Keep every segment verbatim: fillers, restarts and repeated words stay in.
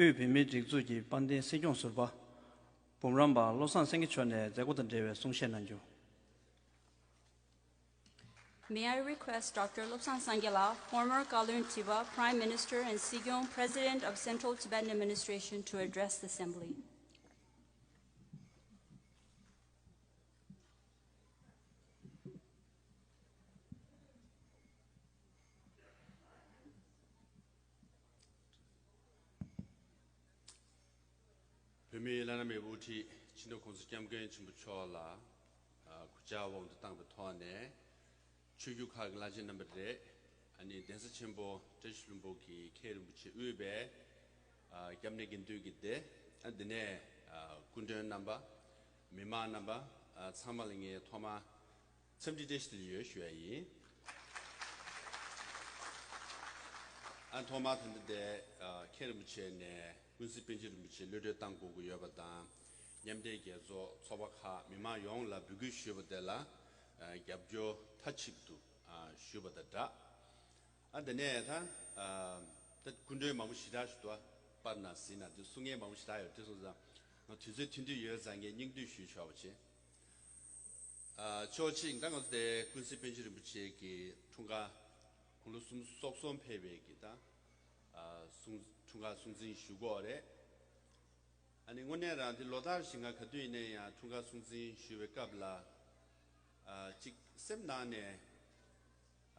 དབུས་བོད་མིའི་སྒྲིག་འཛུགས་ཀྱི་དཔལ་ལྡན་སྲིད་སྐྱོང་ཟུར་པ། འབུམ་རམས་པ་བློ་བཟང་སེང་གེ་མཆོག་ནས་མཛད་སྒོ་དང་འབྲེལ་བའི་གསུང་བཤད་གནང་རྒྱུ། May I request Doctor Lobsang Sangila, former Kowloon Tiwa Prime Minister and Sikyong President of Central Tibetan Administration, to address the Assembly. བོད་མིའི་བླ་ན་མེད་པའི་དབུ་ཁྲིད་སྤྱི་ནོར་༸གོང་ས་༸སྐྱབས་མགོན་ཆེན་པོ་མཆོག་ལ་ཨ་གུས་ཕྱག་དབང་དུ་བཏང་པའི་ཐོག་ནས། ཆོས་བརྒྱུད་ཁག་གི་བླ་ཆེན་རྣམ་པ་རེད། ཨ་ནི་གདན་ས་ཆེན་པོ་བཀྲ་ཤིས་ལྷུན་པོ་གི་མཁན་རིན་པོ་ཆེ་དབུས་པའི་ཨ་སྐྱབས་གནས་དགེ་འདུན་གྱི་སྡེ། ཨ་འདི་ནས་ཨ་སྐུ་མགྲོན་རྣམ་པ། མི་མང་རྣམ་པ། ཨ་ཚང་མ་ལ་ངས་ཐོག་མར་འཚམས་འདྲི་བཀྲ་ཤིས་བདེ་ལེགས་ཡོད་ཞུ་ཡ་ཡིན། ཨ་ཐོག་མར་ད་ལྟ་དེ་ཨ་མཁན་རིན་པོ་ཆེ་ནས་ཀུན་གཟིགས་པཎ་ཆེན་རིན་པོ་ཆེ་གློད་གྲོལ་བཏང་དགོས་ཀྱི་ཡོད་པ་དང་། མཉམ་འབྲེལ་རྒྱལ་ཚོགས་ཚོགས་པ་ཁག་མི་མང་ཡོངས་ལ་འབོད་སྐུལ་ཞུས་པ་དེ་ལ་ཨ་རྒྱབ་སྐྱོར་མཐའ་གཅིག་ཏུ་ཨ་ཞུས་པ་དང་སྦྲགས། ཨ་དེ་ནས་ད་ཨ་ད་སྐུ་མགྲོན་མང་པོ་ཞེ་དྲག་ཞིག་འདུག་པར་ན་ཟིན་ན་དེ་གསུང་མཁན་མང་པོ་ཞེ་དྲག་ཡོད། དེ་སོང་ཙང་ང་དུས་ཚོད་ཐུང་ཐུང་ཡོད་ཙང་ངས་སྙིང་བསྡུས་ཞུས་ཆོག་པ་བྱེད། ཨ་ཕྱོགས་གཅིག་ད་ང་ཚོ་དེ་ཀུན་གཟིགས་པཎ་ཆེན་རིན་པོ་ཆེ་གི་འཁྲུངས་སྐར་དགུང་ལོ་སུམ་ཅུ་སོ་གསུམ་ཕེབས་པའི་གི་ད་ཨ་གསུང་འཁྲུངས་སྐར་སྲུང་བརྩི་ཞུ་གི་ཡོད་རེད། ཨ་ནི་དངོས་གནས་རང་དེ་ལོ་ལྟར་བཞིན་ང་ག་དུས་ཡིན་ན་ཡང་འཁྲུངས་སྐར་སྲུང་བརྩི་ཞུ་བའི་སྐབས་ལ་ཨ་གཅིག་སེམས་ནང་ནས་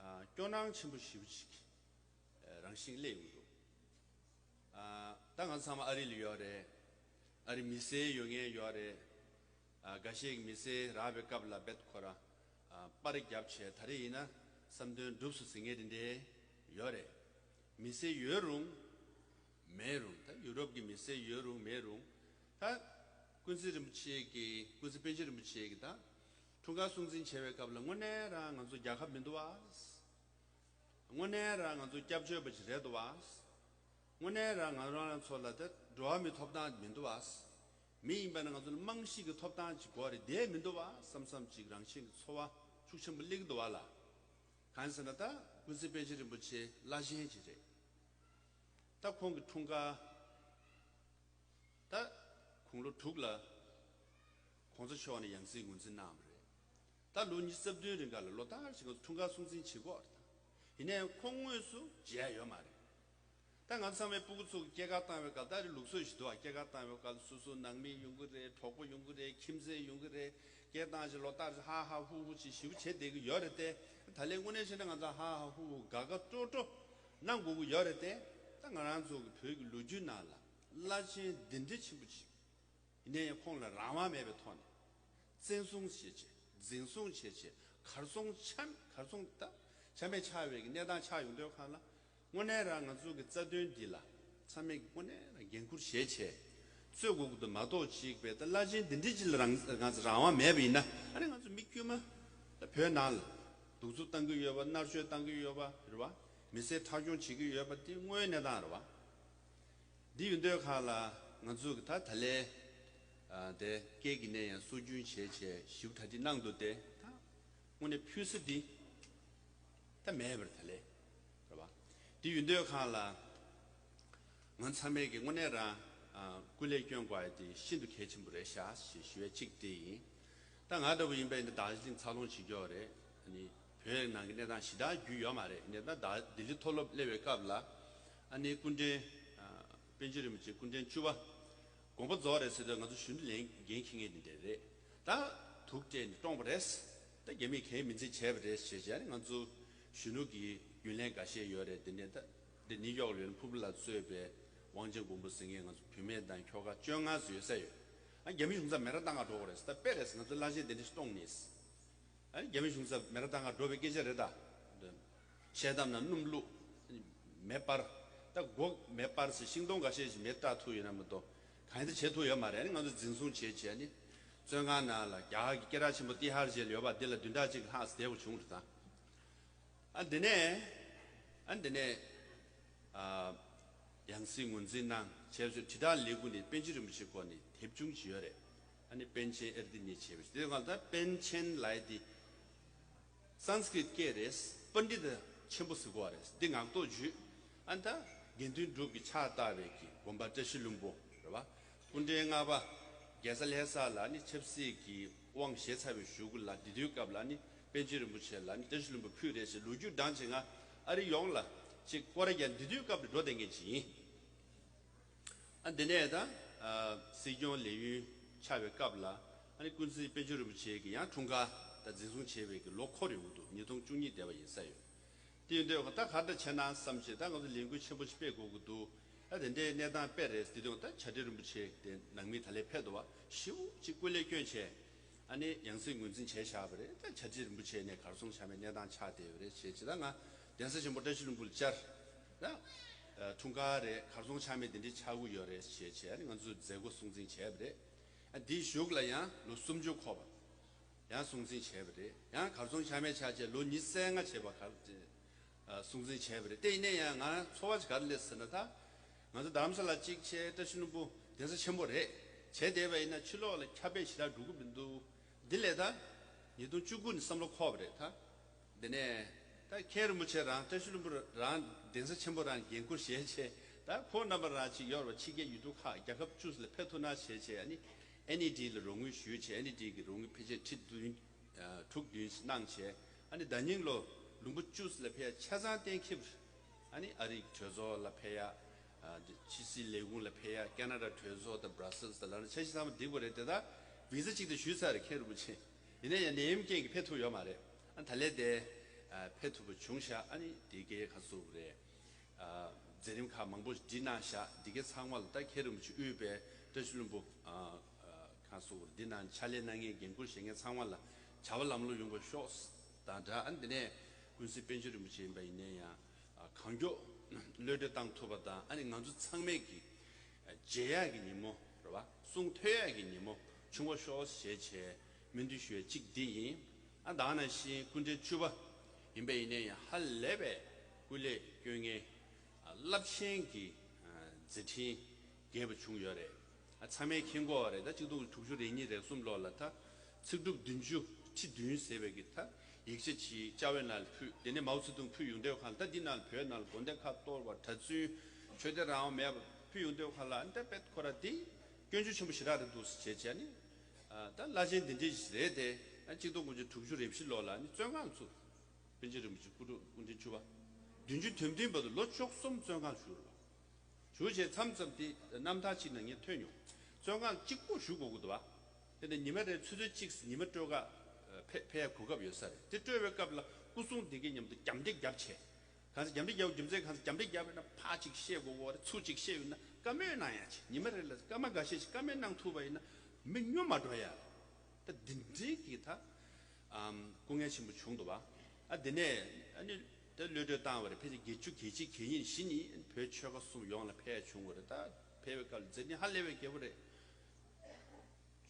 ཨ་སྐྱོ་སྣང་ཆེན་པོ་ཞེ་པོ་ཅིག་རང་བཞིན་སླེབས་ཡོང་གི་འདུག་ཨ་ད་ང་ཚང་མ་ཨ་རི་ལ་ཡོད་རེད། ཨ་རི་མི་སེར་ཡོད་མཁན་ཡོད་རེད། ཨ་འགའ་ཤས་ཀྱི་མི་སེར་རག་པའི་སྐབས་ལ་རྦད་ཁོ་ར་ཨ་པར་རྒྱབ་བྱས་ད་རེས་ཡིན་ན་བསམ་དོན་འགྲུབ་སོང་ཟེར་མཁན་དེ་འདྲས་ཡོད་རེད། མི་སེར་ཡོད་རུང་མེད་རུང་ད་ཡུ་རོབ་ཀྱི་མི་སེར་ཡོད་རུང་མེད་རུང་ད་ཀུན་གཟིགས་རིན་པོ་ཆེ་གི་ཀུན་གཟིགས་པཎ་ཆེན་རིན་པོ་ཆེ་གི་ད་འཁྲུངས་སྐར་སྲུང་བརྩི་བྱས་པའི་སྐབས་ལ་དངོས་གནས་རང་ང་ཚོ་རྒྱལ་ཁབ་མི་འདུག་བ། དངོས་གནས་རང་ང་ཚོ་སྐྱབས་བཅོལ་བ་ཅིག་རེད་འདུག་བ། དངོས་གནས་རང་ང་རང་རང་ཚོ་ལ་ད་འགྲོ་བ་མིའི་ཐོབ་ཐང་མི་འདུག་བ། མི་ཡིན་པ་ན་ང་ཚོ་ལ་རྨང་གཞི་གི་ཐོབ་ཐང་ཅིག་དགོས་རེད་དེ་མི་འདུག་བ་བསམ་བསམ་ཅིག་རང་བཞིན་གྱི་ཚོར་བ་ཤུགས་ཆེན་པོ་སླེབས་ཀྱི་འདུག་བ་ལ། གང་ཟེར་ན་ད་ཀུན་གཟིགས་པཎ་ཆེན་རིན་པོ་ཆེ་བླ་ཆེན་ཅིག་རེད། ད་ཁོང་གི་འཁྲུངས་སྐར་ད་དགུང་ལོ་དྲུག་ལ་གོང་ས་མཆོག་ནས་ཡང་སྲིད་ངོས་འཛིན་གནང་བ་རེད། ད་ལོ་ཉི་ཤུ་རྩ་བདུན་རིང་ག་ལ་ལོ་ལྟར་བཞིན་ང་ཚོ་འཁྲུངས་སྐར་སྲུང་བརྩི་བྱེད་ཀྱི་ཡོད་རེད་ད། ཡིན་ནའི་ཁོང་དངོས་སུ་མཇལ་ཡོད་མ་རེད། ད་ང་ཚང་མའི་སྤུ་གུ་ཚོ་གི་སྐྱེས་སྐར་བཏང་བའི་སྐབས་ད་རེས་ལུགས་སྲོལ་ཞིག་འདུག་ཨ། སྐྱེས་སྐར་བཏང་བའི་སྐབས་སོ་སོ་ནང་མི་ཡོང་གི་རེད། གྲོགས་པོ་ཡོང་གི་རེད། ཁྱིམ་མཚེས་ཡོང་གི་རེད། སྐད་བཏང་བྱས་ལོ་ལྟར་ཧ་ཧ་ཧུ་ཧུ་ཅིག་ཞེ་པོ་བྱེད་བསྡད་ཀྱི་ཡོད་རེད་དེ། ད་ལན་དངོས་གནས་བྱས་ན་ང་ཚོ་ཧ་ཧ་ཧུ་ཧུ་དགའ་དགའ་སྤྲོ་སྤྲོ་གནང་དགོས་ཀྱི་ཡོད་རེད་དེ། ད་ང་རང་ཚོ་གི་བོད་ཀྱི་ལོ་རྒྱུས་ནང་ལ་བླ་ཆེན་འདི་འདྲ་ཆེན་པོ་ཅིག་ཡིན་ནའི་ཁོང་ལ་རང་དབང་མེད་པའི་ཐོག་ནས་བཙན་བཟུང་བྱས་བྱས་འཛིན་བཟུང་བྱས་བྱས་གར་སོང་ཆ་གར་སོང་ད་ཆ་མེད་ཆགས་པའི་གི་གནས་སྟངས་ཆགས་ཡོང་དུས་གང་ལ། དངོས་གནས་རང་ང་ཚོ་གི་རྩ་དོན་འདི་ལ་ཚང་མས་དངོས་གནས་རང་འགན་འཁུར་བཞེས་བྱས་རྩོད་དགོས་ཀྱི་འདུག་མ་གཏོགས་ཅིག་པའི་ད་བླ་ཆེན་འདི་འདྲ་ཅིག་ལ་རང་ང་ཚོ་རང་དབང་མེད་པ་ཡིན་ན། ཨ་ནི་ང་ཚོ་མི་དཀྱུས་མ་ད་བོད་ནང་ལ་གདུག་རྩུབ་བཏང་གི་ཡོད་པ། མནར་གཅོད་བཏང་གི་ཡོད་པ་རེད་བ། མི་སེར་ཁྲག་སྐྱོང་བྱེད་ཀྱི་ཡོད་པ་འདི་དངོས་གནས་སྟངས་རེད་བ། འདི་ཡོད་དུས་གང་ལ་ང་ཚོ་གི་ད་ད་ལན་ཨ་དེ་སྐད་ཀྱི་ནས་ཡང་སྲོལ་རྒྱུན་བྱས་བྱས་ཞིབ་གྲ་སྒྲིག་གནང་འདུག་སྟེ། ད་དངོས་གནས་ཕུལ་ས་འདི་ད་མེད་པར་ད་ལན་རེད་བ། འདི་ཡོད་དུས་གང་ལ་ང་ཚང་མས་ཀྱི་དངོས་གནས་རང་ཨ་སྐུ་ལས་བསྐྱོན་དགོས་ཡ་དེ་ཤིན་ཏུ་གལ་ཆེན་པོ་རེད་ཤག་ཞེས་ཞུ་བའི་གཅིག་དེ་ཡིན། ད་ང་འདྲ་བོ་ཡིན་པ་ཡིན་ན་རྡ་རྗེ་གླིང་འཚར་ལོངས་བྱེད་ཀྱི་ཡོད་རེད། ཨ་ནི་བོད་ནང་གི་གནས་སྟངས་ཞེ་དྲག་རྒྱུས་ཡོད་མ་རེད། ཡིན་ནའི་ད་ལྡི་ལི་མཐོ་སློབ་སླེབས་པའི་སྐབས་ལ་ཨ་ནི་སྐུ་མགྲོན་ཨ་པཎ་ཆེན་རིན་པོ་ཆེ་སྐུ་མགྲོན་བཅུ་པ་དགོངས་པ་རྫོགས་རེད་ཟེར་དུས་ང་ཚོ་གཞོན་ནུ་ལས་འགན་འཁྱེར་མཁན་དེ་འདྲ་རེད། ད་དུག་སྤྲད་ནས་བཀྲོངས་པ་རེད། ད་རྒྱ་མིས་གའི་མི་འཛིན་བྱས་པ་རེད་ཞེས་བྱས་ནས་ང་ཚོ་གཞོན་ནུ་གི་རྒྱུན་ལས་འགའ་ཤས་ཡོད་རེད། དེ་ནས་ད་འདི་ནིའུ་ཡོག་ལ་ཡོད་ན་ཕུར་བུ་ལགས་གཙོས་པའི་དབང་ཆེན་མགོན་པོ་ཟེར་མཁན་ང་ཚོ་བུད་མེད་དང་ཁྱོ་ག་བཅོ་ལྔ་ཙམ་ཡོད་ས་ཡོད། ཨ་རྒྱ་མི་གཞུང་ཚབ་མེ་ར་ལྟ་ག་འགྲོ་དགོས་རེད་ཟེར། ད་དཔེ་རེད་ཟེར། ང་ཚོ་བླ་ཆེན་དེ་འདྲ་ཞིག་གཏོང་ནི། ཨ་ནི་རྒྱ་མི་གཞུང་ཚབ་མེ་ར་ལྟ་ག་འགྲོ་བའི་སྐད་ཆ་རེད་ད། ཤེལ་དམ་ནང་སྣུམ་བླུགས། མེ་སྤར། ད་སྒོ་མེ་སྤར་ཟེར་ཤིང་སྡོང་འགའ་ཤས་ཤིག་མེ་སྲེག་ཐུབ་ཡོད་ན་མ་གཏོགས་གང་ཡང་ད་བྱེད་ཐུབ་ཡོད་མ་རེད། ཨ་ནི་ང་ཚོ་འཛིན་བཟུང་བྱས་བྱས་ནི་བཙོན་ཁང་ནང་ལ་རྒྱ་གར་གྱི་སྐད་གྲགས་ཆེན་པོ་ཏི་ཧར་ཅེག་ལ་ཡོད་པ་འདི་ལ་བདུན་ཕྲག་གཅིག་ལྷག་བསྡད་དགོས་བྱུང་རེད་ད། ཨ་འདི་ནས་ཨ་འདི་ནས་ཨ་ཡང་སྲིད་ངོས་འཛིན་གནང་བྱས་བྱས་དྲིལ་བསྒྲགས་ལས་ཁུངས་ནས་པཎ་ཆེན་རིན་པོ་ཆེའི་སྐོར་ནས་དེབ་ཆུང་ཅིག་ཡོད་རེད། ཨ་ནི་པཎ་ཆེན་ཨེར་ཏེ་ནི་ཞེས་པ་ཞིག་དེ་སྒང་ད་པཎ་ཆེན་ལབ་ཡ་དེ་སཾ་སྐྲྀཏ་སྐད་རེད། པཎྜི་ཏ་ཆེན་པོ་ཟེར་གོ་བ་རེད། འདི་ངག་ཐོག་བརྗོད། ཨ་ནི་ད་དགེ་འདུན་གྲུབ་ཀྱི་ཕྱག་བཏབ་པའི་གི་ དགོན་པ་བཀྲ་ཤིས་ལྷུན་པོ་རེད་བ། སྐུ་ཕྲེང་ལྔ་པ་རྒྱལ་ས་ལྷ་ས་ལ་ནི་ཆབ་སྲིད་ཀྱི་དབང་བཞེས་ཚར་བའི་གཞུག་གུ་ལ་འདི་དུས་སྐབས་ལ་ནི་པཎ་ཆེན་རིན་པོ་ཆེ་ལ་ནི་བཀྲ་ཤིས་ལྷུན་པོ་ཕུལ་རེད་ཞེས་ལོ་རྒྱུས་བགྲངས་བྱས། ང་ཨ་རི་ཡོངས་ལ་ཅིག་སྐོར་ར་རྒྱག་འདི་དུས་སྐབས་ལ་འགྲོ་བསྡད་མཁན་ཅིག་ཡིན། ཨ་འདི་ནས་ད་ཨ་སྲིད་སྐྱོང་ལས་ཡུན་ཆགས་པའི་སྐབས་ལ་ཨ་ནི་ཀུན་གཟིགས་དཔལ་འབྱོར་རིན་པོ་ཆེ་གི་ཡང་འཁྲུངས་སྐར་ད་འཛིན་བཟུང་བྱས་པའི་གི་ལོ་འཁོར་ཡོང་གི་འདུག་ཉིས་སྟོང་བཅུ་གཉིས་འདས་པ་ཡིན་ས་ཡོད། དེ་ཡིན་དུས་ད་ག་འདྲ་བྱས་ན་བསམ་བྱས། ད་ང་ཚོ་ལས་འགུལ་ཆེན་པོ་ཞིག་སྤེལ་དགོས་ཀྱི་འདུག་ཨ་དེ་འདྲའི་གནས་སྟངས་དཔེ་རེད། དེ་དུས་ད་བྱ་བྲལ་རིན་པོ་ཆེ་དེ་ནང་མི་ད་ལས་ཕེབས་འདུག་བ། ཞེ་པོ་ཅིག་སྐུ་ལས་བསྐྱོན་བྱས། ཨ་ནི་ཡང་སྲིད་ངོས་འཛིན་བྱས་བཞག་པ་རེད། ད་བྱ་བྲལ་རིན་པོ་ཆེ་ནས་གར་སོང་ཆ་མེད་གནས་སྟངས་ཆགས་བསྡད་པ་རེད་བྱས་བྱས། ད་ང་གདན་ས་ཆེན་པོ་བཀྲ་ཤིས་ལྷུན་པོ་ལ་བཅར། ད་འཁྲུངས་སྐར་རེད། གར་སོང་ཆ་མེད་དེ་འདྲའི་ཆགས་ཀྱི་ཡོད་རེད་བྱས་བྱས། ཨ་ནི་ང་ཚོས་མཛད་སྒོ་སྲུང་བརྩི་བྱས་པ་རེད། ཨ་འདིའི་གཞུག་ལ་ཡང་ལོ་སུམ་ཅུ་འཁོར་བ་ཡང་སྲུང་བརྩི་བྱས་པ་རེད། ཡང་གར་སོང་ཆ་མེད་ཆགས་བྱས་ལོ་ཉི་ཤུ་རྩ་ལྔ་བྱས་པ་གར་སྲུང་བརྩི་བྱས་པ་རེད། དེ་ཡིན་ན་ཡང་ང་ཚོར་བ་ཞིག་ག་རེ་སླེབས་ཟེར་ན། ད་ང་ཚོ་རྡ་རམ་ས་ལ་གཅིག་བྱས། བཀྲ་ཤིས་ལྷུན་པོ་གདན་ས་ཆེན་པོ་རེད། བྱས་བསྡད་པ་ཡིན་ན་ཕྱི་ལོགས་ལ་ཁྱབ་སྤེལ་ཞེ་དྲག་འགྲོ་གི་མི་འདུག་འདི་ལས་ད་ཉིས་སྟོང་བཅུ་དགུ་ནས་བསམ་བློ་འཁོར་བ་རེད་ད། འདི་ནས་ད་མཁན་རིན་པོ་ཆེ་རང་བཀྲ་ཤིས་ལྷུན་པོ་རང་གདན་ས་ཆེན་པོ་རང་འགན་འཁུར་བཞེས་བྱས། ད་ཁོང་རྣམ་པ་རང་ཅིག་ཡོད་རེད་བ། ཕྱི་རྒྱལ་ཡུལ་གྲུ་ཁག་རྒྱལ་ཁབ་བཅུ་ལ་ཕེབས་ཐུབ་ན་བྱས་བྱས། ཨ་ནི་ཨེན་ཨི་ཌི་ལ་རོགས་དངུལ་ཞུས་བྱས། ཨེན་ཨི་ཌི་གི་རོགས་དངུལ་ཕལ་ཆེར་ཁྲི་བདུན་དྲུག་བདུན་གནང་བྱས། ཨ་ནི་ཟླ་ཉིན་ལོ་ལུང་པ་བཅུ་ལ་ཕེབས་ཡ་ཆ་ཚང་གཏན་འཁེལ་བ་རེད། ཨ་ནི་ཨ་རིའི་གྲོས་ཚོགས་ལ་ཕེབས་ཡ། ཨ་འདི་ཕྱི་སྲིད་ལས་ཁུངས་ལ་ཕེབས་ཡ། ཁེ་ན་ཌ་གྲོས་ཚོགས་དང་བྷ་ར་སེལ་སི་དང་ལ་ནི་འཆར་གཞི་ཚང་མ་འགྲིག་པ་རེད། དེ་ད་བི་ཟ་གཅིག་དེ་ཞུས་ཚར་རེད་མཁན་རིན་པོ་ཆེ། ཡིན་ན་ཡང་ནད་ཡམས་རྐྱེན་གྱིས་ཕེབས་ཐུབ་ཡོད་མ་རེད། ཨ་ད་ལས་དེ་ཨ་ཕེབས་ཐུབ་པ་བྱུང་ཤག་ཨ་ནི་དེ་གའི་ཁ་གསོ་རེད། ཨ་མཛད་རིམ་ཁག་མང་པོ་བསྒྲིགས་གནང་ཤག་འདི་གའི་ཚང་མ་ལ་ད་མཁན་རིན་པོ་ཆེ་དབུས་པའི་བཀྲ་ཤིས་ལྷུན་པོ་ཨ་ཨ་ཁ་གསོ་འདི་ནང་ཕྱག་ལས་གནང་མཁན་འགན་འཁུར་བཞེས་མཁན་ཚང་མ་ལ་བྱ་བ་ལམ་ལྷོང་ཡོང་བ་ཤོག་དང་སྦྲགས། ཨ་ནི་དེ་ནས་ཀུན་གཟིགས་དཔལ་འབྱོར་རིན་པོ་ཆེ་ཡིན་པ་ཡིན་ན་ཡང་། ཨ་གང་མགྱོགས་གློད་གྲོལ་བཏང་ཐུབ་པ་དང་། ཨ་ནི་ང་ཚོ་ཚང་མས་ཀྱི་ཨ་མཇལ་ཡག་གི་ཉིན་མོ་རེད་བ། གསུང་ཐོས་ཡག་གི་ཉིན་མོ་བྱུང་བ་ཤོག་ཞེས་བྱས་སྨོན་འདུན་ཞུ་ཡ་གཅིག་འདི་ཡིན། ཨ་ད་ག་ནང་བཞིན་སྐུ་ཕྲེང་བཅུ་པ་ཡིན་པ་ཡིན་ན་ཡང་ཧ་ལས་པའི་སྐུ་ལས་བསྐྱོན་མཁན་ཨ་རླབས་ཆེན་གྱི་ཨ་མཛད་འཕྲིན་རྒྱས་པ་བྱུང་ཡོད་རེད། ཨ་ཚང་མས་མཁྱེན་གྱི་ཡོད་རེད། ད་གཅིག་སྟོང་དྲུག་ཅུ་རེ་གཉིས་རེ་གསུམ་ལོ་ལ་ད་ཚིག་གྲུབ་བདུན་ཅུ་ཁྲི་བདུན་ཟེར་བའི་གི་ད་ཡིག་ཆ་ཅིག་ཅ་ཝེ་ནང་ལ་ཕུལ། དེ་ནས་མའོ་ཙེ་ཏུང་ཕུལ་ཡོང་དུས་སྒང་ལ། ད་འདི་ནང་ལ་བོད་ནང་ལ་དགོན་སྡེ་ཁག་གཏོར་བ། གྲྭ་བཙུན་ཆོས་དད་རང་དབང་མེད་པ་ཕུལ་ཡོང་དུས་སྒང་ལ། ཨ་ནི་ད་དཔེ་ཁོ་རང་འདི་སྐྱོན་བརྗོད་ཆེན་པོ་ཞེ་དྲག་རེད་འདུག་ཟེར་བྱས་བྱས་ནི། ཨ་ད་བླ་ཆེན་འདི་འདྲས་ཞིག་རེད་དེ། ཨ་གཅིག་སྟོང་དགུ་བརྒྱ་དྲུག་ཅུ་རེ་བཞི་ལོ་ལ་ནི་བཙོན་ཁང་ཚུར་པཎ་ཆེན་རིན་པོ་ཆེ་སྐུ་དྲུང་སྐུ་ཕྲེང་བཅུ་པ་བདུན་ཅུ་དོན་བདུན་བར་དུ་ལོ་བཅུ་གསུམ་བཙོན་ཁང་བཞུགས་རེད་བ། བཞུགས་བྱས་མཚམས་མཚམས་དེ་རྣམ་ཐར་གཅིག་ནང་ངས་ཐོས་མྱོང་། བཙོན་ཁང་གཅིག་པོ་བཞུགས་དགོས་ཀྱི་འདུག་བ། དེ་ནས་ཉི་མ་རེར་ཆུ་ཚོད་གཅིག་ཉི་མ་སྤྲོད་ཀ་ཕེ་ཕེབས་ཡ་གོ་སྐབས་ཡོད་ས་རེད། དེ་སྤྲོད་པའི་སྐབས་ལ་སྐུ་སྲུང་དེ་གའི་མཉམ་དུ་རྒྱབ་འདེགས་རྒྱབ་བྱས། གང་ཟེར་རྒྱབ་འདེགས་རྒྱབ་རྒྱུ་མཚན་གང་ཟེར་རྒྱབ་འདེགས་རྒྱབ་ཡོད་ན་ཕར་གཅིག་བཤད་དགོས་ཀྱི་རེད། ཚུར་གཅིག་བཤད་ཡོད་ན་བཀའ་མོལ་གནང་ཡ་བྱས། ཉི་མ་རེ་ལ་སྐར་མ་འགའ་ཤས་ཤིག་བཀའ་མོལ་གནང་ཐུབ་པ་ཡིན་ན་མི་སྨྱོ་མ་འགྲོ་ཡ། ད་འདི་འདྲའི་གི་ད་ཨམ་སྐུ་ངལ་ཆེན་པོ་བྱུང་འདུག་བ། ཨ་དེ་ནས་ཨ་ནི་ད་གློད་གྲོལ་བཏང་བ་རེད། ཕལ་ཆེར་བརྒྱད་ཅུ་གྱ་གཅིག་གྱ་གཉིས་བཞི་ཉིན་བོད་ཆོལ་ཁ་གསུམ་ཡོངས་ལ་ཕེབས་ཡ་བྱུང་བ་རེད། ད་ཕེབས་པའི་སྐབས་ལ་མཛད་འཕྲིན་ཧ་ལས་པའི་རྒྱས་པོ་རེད།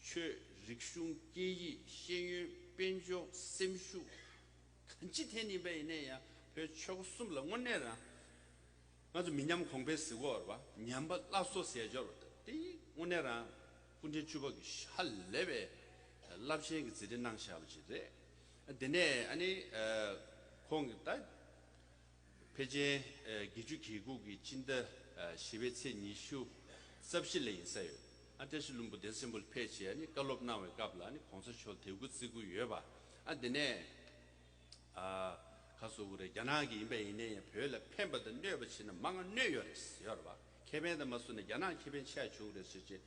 ཆོས་རིག་གཞུང་སྐད་ཡིག་ཤེས་ཡོན་དཔལ་འབྱོར་སེམས་ཤུགས་གང་ཅི་ཐད་ནས་ཡིན་པ་ཡིན་ན་ཡང་བོད་ཆོལ་ཁ་གསུམ་ལ་དངོས་གནས་རང་ང་ཚོ་མི་ཉམས་གོང་འཕེལ་ཟེར་གོ་རེད་བ། ཉམས་པ་སླར་གསོ་ཟེར་ཡ་སྦྱོར་བ་དེ་དངོས་གནས་རང་སྐུ་ཕྲེང་བཅུ་པ་གི་ཧ་ལས་པའི་རླབས་ཆེན་གྱི་མཛད་འཕྲིན་གནང་བཞག་པ་ཅིག་རེད། དེ་ནས་ཨ་ནི་ཁོང་གི་ད་ཕལ་ཆེར་ཨ་བརྒྱད་ཅུ་གྱ་དགུ་གི་སྤྱི་ཟླ་ཨ་བཞི་པའི་ཚེས་ཉི་ཤུ་རྩ་བཞི་ལ་ཡིན་ས་ཡོད། ཨ་བཀྲ་ཤིས་ལྷུན་པོ་གདན་ས་ཆེན་པོ་ལ་ཕེབས་བྱས་ཨ་ནི་བཀའ་སློབ་གནང་བའི་སྐབས་ལ་ཨ་ནི་གོང་ས་མཆོག་དད་གུས་བརྩི་གུས་ཡོད་པ། ཨ་དེ་ནས་ཨ་ཁ་གསོ་གི་རེད། རྒྱ་ནག་གི་ཡིན་པ་ཡིན་ནའི་ཡང་བོད་ལ་ཕན་པ་དང་གནོད་པ་བྱས་ན་མང་ང་གནོད་ཡོད་རེད་ཟེར་ཡོད་རེད་བ། ཁེ་ཕན་དང་མ་བཟུང་ན་རྒྱ་ནག་ཁེ་ཕན་ཆེ་བ་བྱུང་རེད་ཟེར་བྱས་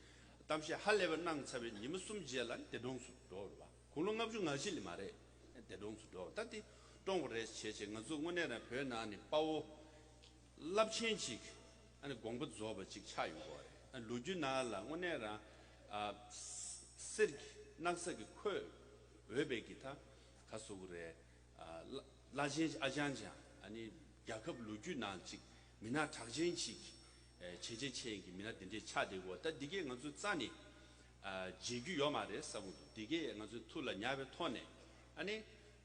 གཏམ་བཤད་ཧ་ལས་པ་གནང་ཚར་བའི་ཉི་མ་གསུམ་རྗེས་ལ་ཨ་ནི་འདས་གྲོངས་སུ་འགྲོ་རེད་བ། དགུང་ལོ་ལྔ་བཅུ་ང་བཞི་ལས་མ་རེད། འདས་གྲོངས་སུ་འགྲོ། ད་དེ་བཀྲོངས་པ་རེད་བྱས་བྱས་ང་ཚོ་དངོས་གནས་རང་བོད་ནང་ནས་དཔའ་བོ་རླབས་ཆེན་ཅིག་ཨ་ནི་དགོངས་པ་རྫོགས་པ་ཅིག་ཆགས་ཡོང་གི་རེད། ཨ་ལོ་རྒྱུས་ནང་ལ་དངོས་གནས་རང་ཨ་གསེར་གྱི་སྣག་ཚ་གིས་ཁོལ་འོས་པའི་གི་ད་ག་ཟེར་དགོས་རེད། ཨ་བླ་བླ་ཆེན་ཨ་ཅང་ཅང་ཨ་ནི་རྒྱལ་ཁབ་ལོ་རྒྱུས་ནང་ཅིག་མི་སྣ་གྲགས་ཅན་ཅིག་ཨེ་བྱས་རྗེས་ཅན་གྱི་མི་སྣ་དེ་འདྲས་ཆགས་བསྡད་ཀྱི་ཡོད། ད་འདི་གས་ང་ཚོས་རྩ་ནས་ཨ་བརྗེད་རྒྱུ་ཡོད་མ་རེད་བསམ་གྱི་འདུག་འདི་གས་ང་ཚོས་ཐུགས་ལ་ཉར་བའི་ཐོག་ནས་ཨ་ནི་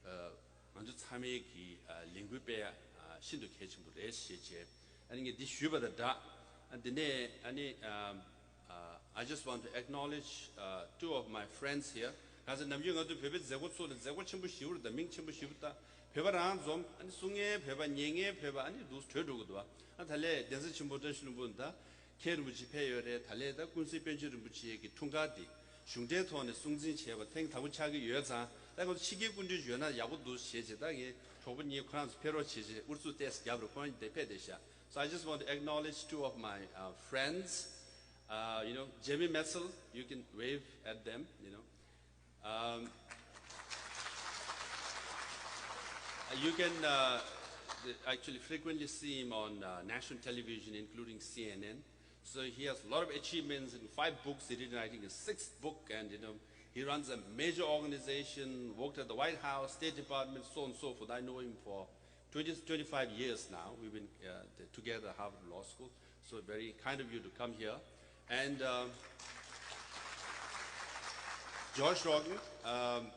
ཨ་ང་ཚོ་ཚང་མས་ཀྱི་ཨ་ལས་འགུལ་སྤེལ་ཡ་ཨ་ཤིན་ཏུ་གལ་ཆེན་པོ་རེད་ཞེས་བྱས་ཨ་ནི་ངས་འདི་ཞུས་པ་དང་སྦྲགས། ཨ་འདི་ནས་ཨ་ནི་ཨ་Uh, I just want to acknowledge uh, two of my friends here. གང་ཟེར་ནམ་རྒྱུན་ང་ཚོ་བོད་པའི་མཛད་སྒོ་ཚོ་ལ་མཛད་སྒོ་ཆེན་པོ་ཞེ་པོ་རེད། ད་མིང་ཆེན་པོ་ཞེ་པོ། ད་བོད་པ་རང་འཛོམས་ཨ་ནི་གསུང་མཁན་བོད་པ་ཉན་མཁན་བོད་པ་ཨ་ནི་འདུག་གྲོལ་འགྲོ་གི་འདུག་ཨ་ད་ལས་གདན་ས་ཆེན་པོ་བཀྲ་ཤིས་ལྷུན་པོ་ད་ མཁན་རིན་པོ་ཆེ་ཕེབས་ཡོད་རེད། ད་ལན་ད་ཀུན་གཟིགས་པཎ་ཆེན་རིན་པོ་ཆེ་གི་འཁྲུངས་སྐར་འདི་གཞུང་འབྲེལ་ཐོག་ནས་སྲུང་བརྩི་བྱས་པ་ཐེངས་དང་པོ་ཆགས་ཀྱི་ཡོད་ཙང་། ད་ང་ཚོ་ཕྱི་རྒྱལ་སྐུ་མདུན་ཡོད་ན་ཡག་པོ་འདུག་བྱས་བྱས། ད་ངའི་གྲོགས་པོ་གཉིས་ཁོ་རང་ཚོ་ཕེབས་རོགས་བྱས་བྱས། ཨུ་ཚུགས་ཏོག་ཙམ་རྒྱབ་རོགས། ཁོ་རང་གཉིས་དེ་ཕེབས་བསྡད་ཤག So I just want to acknowledge two of my uh, friends. Uh, you know, Jamie Metzl, you can wave at them, you know. Um, you can uh, actually frequently see him on uh, national television, including C N N. So he has a lot of achievements in five books. He did, I think, a sixth book, and you know, he runs a major organization, worked at the White House, State Department, so on and so forth. I know him for twenty, twenty-five years now. We've been uh, t- together at Harvard Law School. So very kind of you to come here. And uh, George Rogner, um,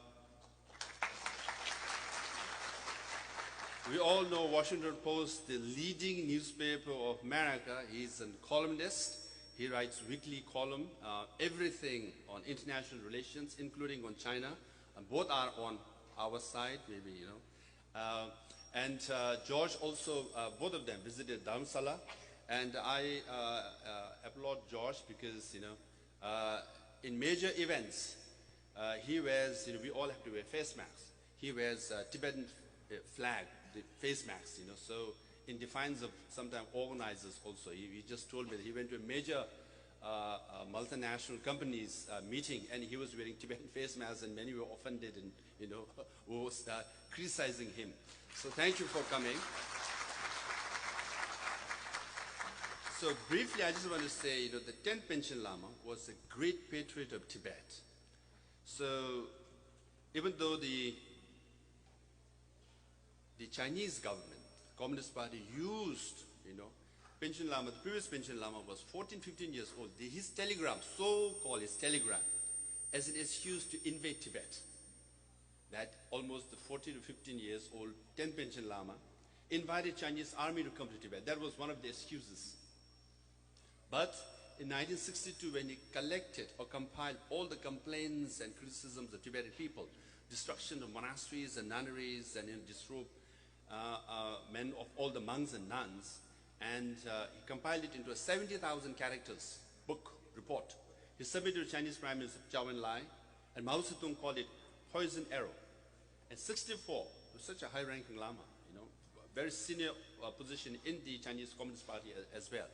we all know Washington Post, the leading newspaper of America. He's a columnist. He writes weekly column, uh, everything on international relations, including on China. And both are on our side, maybe, you know. Uh, and uh, George also, uh, both of them visited Dharamsala. And I uh, uh, applaud George because, you know, uh, in major events, uh, he wears, you know, we all have to wear face masks. He wears uh, Tibetan uh, flag, the face masks, you know. So in defiance of sometimes organizers also, he, he just told me that he went to a major uh, uh, multinational companies uh, meeting and he was wearing Tibetan face masks and many were offended and, you know, was uh, criticizing him. So thank you for coming. So briefly, I just want to say, you know, the tenth Panchen Lama was a great patriot of Tibet. So even though the the Chinese government, Communist Party used, you know, Panchen Lama, the previous Panchen Lama was fourteen, fifteen years old. The, his telegram, so-called his telegram, as an excuse to invade Tibet. That almost the fourteen to fifteen years old tenth Panchen Lama invited Chinese army to come to Tibet. That was one of the excuses. But in nineteen sixty-two, when he collected or compiled all the complaints and criticisms of Tibetan people, destruction of monasteries and nunneries and, you know, disrobe uh, uh, men of all the monks and nuns, and uh, he compiled it into a seventy thousand characters book report. He submitted to Chinese Prime Minister Zhou Enlai, and Mao Zedong called it poison arrow. And sixty-four, was such a high-ranking lama, you know, very senior uh, position in the Chinese Communist Party as, as well.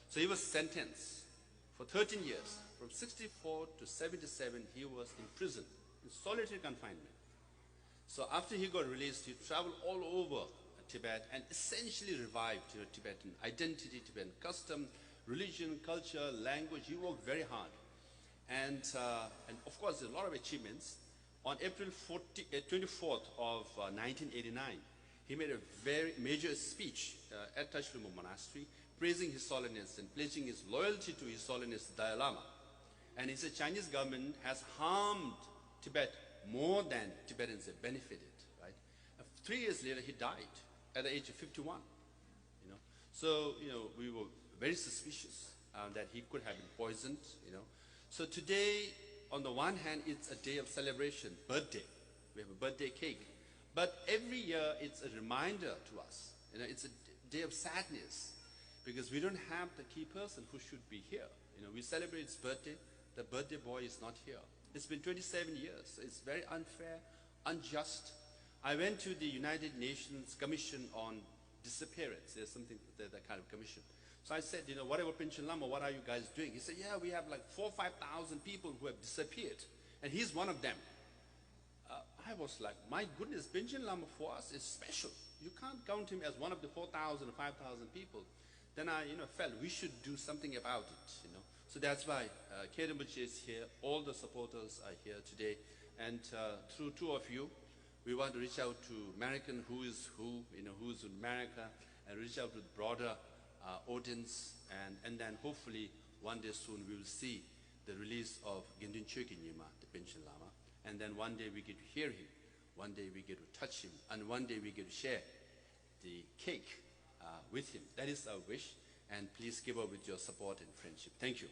So he was sentenced for thirteen years, from sixty-four to seventy-seven. He was in prison, in solitary confinement. So after he got released, he traveled all over Tibet and essentially revived, you know, Tibetan identity, Tibetan custom, religion, culture, language. He worked very hard. And, uh, and of course, a lot of achievements. On April forty, uh, twenty-fourth of uh, nineteen eighty-nine, he made a very major speech uh, at Tashilhunpo Monastery, praising His Holiness and pledging his loyalty to His Holiness the Dalai Lama. And he said Chinese government has harmed Tibet more than Tibetans have benefited, right? Uh, three years later, he died at the age of fifty-one. You know, so, you know, we were very suspicious uh, that he could have been poisoned. You know, so today, on the one hand, it's a day of celebration, birthday. We have a birthday cake, but every year it's a reminder to us. You know, it's a day of sadness because we don't have the key person who should be here. You know, we celebrate his birthday. The birthday boy is not here. It's been twenty-seven years. It's very unfair, unjust. I went to the United Nations Commission on Disappearance. There's something, that, that kind of commission. So I said, you know, what about Panchen Lama? What are you guys doing? He said, yeah, we have like four, five thousand people who have disappeared, and he's one of them. Uh, I was like, my goodness, Panchen Lama for us is special. You can't count him as one of the four thousand or five thousand people. Then I, you know, felt we should do something about it, you know. So that's why uh, Khe Rinpoche is here. All the supporters are here today. And uh, through two of you, we want to reach out to American, who is who, you know, who's in America, and reach out to the broader uh, audience. And, and then hopefully one day soon we will see the release of Nghen Dun Chö Kyi Nyingma, the Panchen Lama. And then one day we get to hear him, one day we get to touch him, and one day we get to share the cake uh, with him. That is our wish, and please keep up with your support and friendship. Thank you.